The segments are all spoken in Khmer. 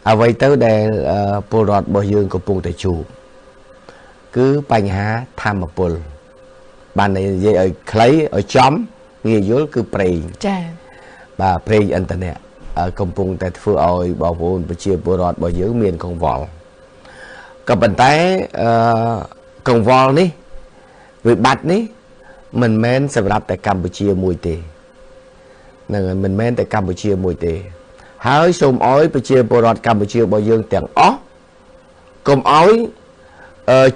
អ្វីទៅដែលពលរដ្ឋរបស់យើងកំពុងតែជួបគឺបញ្ហាធម្មពលបាននិយាយឲ្យខ្លីឲ្យចំងាយយល់គឺប្រេងចា៎បាទប្រេងឥន្ធនៈកំពុងតែធ្វើឲ្យបងប្អូនប្រជាពលរដ្ឋរបស់យើងមានកង្វល់ក៏ប៉ុន្តែកង្វល់នេះវិបត្តិនេះមិនមែនសម្រាប់តែកម្ពុជាមួយទេហ្នឹងហើយមិនមែនតែកម្ពុជាមួយទេហើយសូមឲ្យប្រជាពលរដ្ឋកម្ពុជារបស់យើងទាំងអស់កុំឲ្យ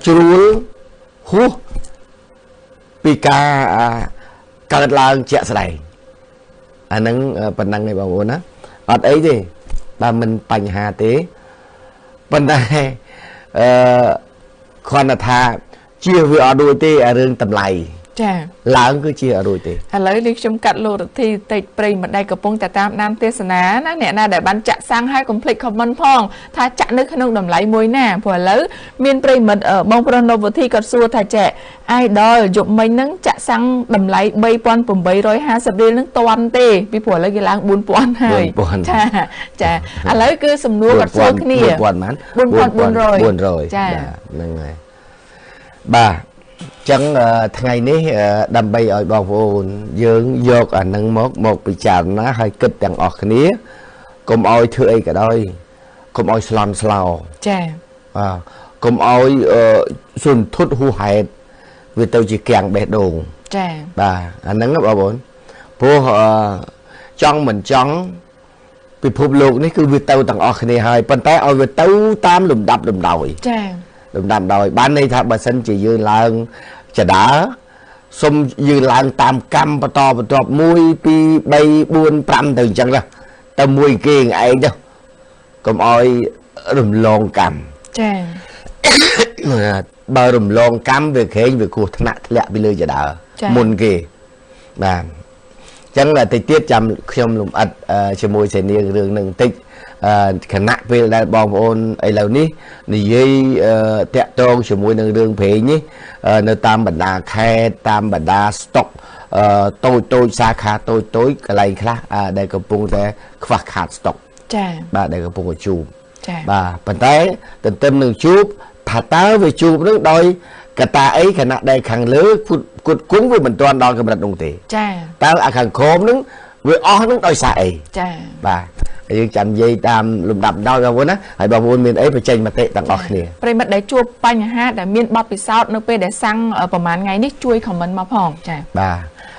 ជ្រួលហួសពីការកើតឡើងជាក់ស្ដែងអាហ្នឹងប៉ុណ្ណឹងឯងបងប្អូនណាអត់អីទេបាទមិនបញ្ហាទេប៉ុន្តែគ្រាន់តែថាជៀសវាអត់រួចទេអារឿងតម្លៃចាឡើងគឺជាអត់រួចទេឥឡូវនេះខ្ញុំកាត់លោករទ្ធីតិចប្រិយមិត្តដែលកំពុងតែតាមដានទេសនាណាអ្នកណាដែលបានចាក់សាំងហើយកុំភ្លេច comment ផងថាចាក់នៅក្នុងតម្លៃមួយណាព្រោះឥឡូវមានប្រិយមិត្តបងប្រុសនវធីគាត់សួរថាចែ idol យប់មិញហ្នឹងចាក់សាំងតម្លៃ3850រៀលហ្នឹងតាន់ទេពីព្រោះឥឡូវគេឡើង4000ហើយចាចាឥឡូវគឺសំណួរគាត់សួរគ្នា4000ប៉ុន្មាន4400ចាហ្នឹងហើយបាទចឹងថ្ងៃនេះដើម្បីឲ្យបងប្អូនយើងយកអានឹងមកពិចារណាហើយគិតទាំងអស់គ្នាកុំឲ្យធ្វើអីក៏ដោយកុំឲ្យស្លន់ស្លោចាបាទកុំឲ្យសុនធុតហួសហេតុវាទៅជាគាំងបេះដូងចាបាទអាហ្នឹងបងប្អូនព្រោះចង់មិនចង់ពិភពលោកនេះគឺវាទៅទាំងអស់គ្នាហើយប៉ុន្តែឲ្យវាទៅតាមលំដាប់លំដោយចាលំដាប់ដោយបានន័យថាបើសិនជាយើងឡើងចដាសុំយើងឡើងតាមកម្មបន្តបន្ទាប់1 2 3 4 5ទៅអញ្ចឹងទៅមួយគេឯងទៅកុំឲ្យរំលងកម្មចាបើរំលងកម្មវាក្រែងវាគ្រោះថ្នាក់ធ្លាក់ពីលើចដាមុនគេបាទអញ្ចឹងតិចទៀតចាំខ្ញុំលំអិតជាមួយសេនាងរឿងនឹងបន្តិចខណៈពេលដែលបងប្អូនឥឡូវនេះនិយាយតាក់ទងជាមួយនឹងរឿងប្រេងនេះនៅតាមបណ្ដាខេត្តតាមបណ្ដាស្តុកតូចតូចសាខាតូចតូចកន្លែងខ្លះដែលកំពុងតែខ្វះខាតស្តុកចា៎បាទដែលកំពុងតែជួបចា៎បាទប៉ុន្តែទន្ទឹមនឹងជួបថាតើវាជួបនឹងដោយកត្តាអីខណៈដែលខាងលើគុតគង់វាមិនទាន់ដល់កម្រិតនោះទេចា៎តើអាខាងក្រោមនឹងវាអស់នឹងដោយសារអីចា៎បាទយើងចាំនិយាយតាមលំដាប់ដោយបងប្អូនណាហើយបងប្អូនមានអីបញ្ចេញមតិទាំងអស់គ្នាប្រិយមិត្តដែលជួបបញ្ហាដែលមានបទពិសោធន៍នៅពេលដែលសាំងប្រហែលថ្ងៃនេះជួយ comment មកផងចា៎បាទ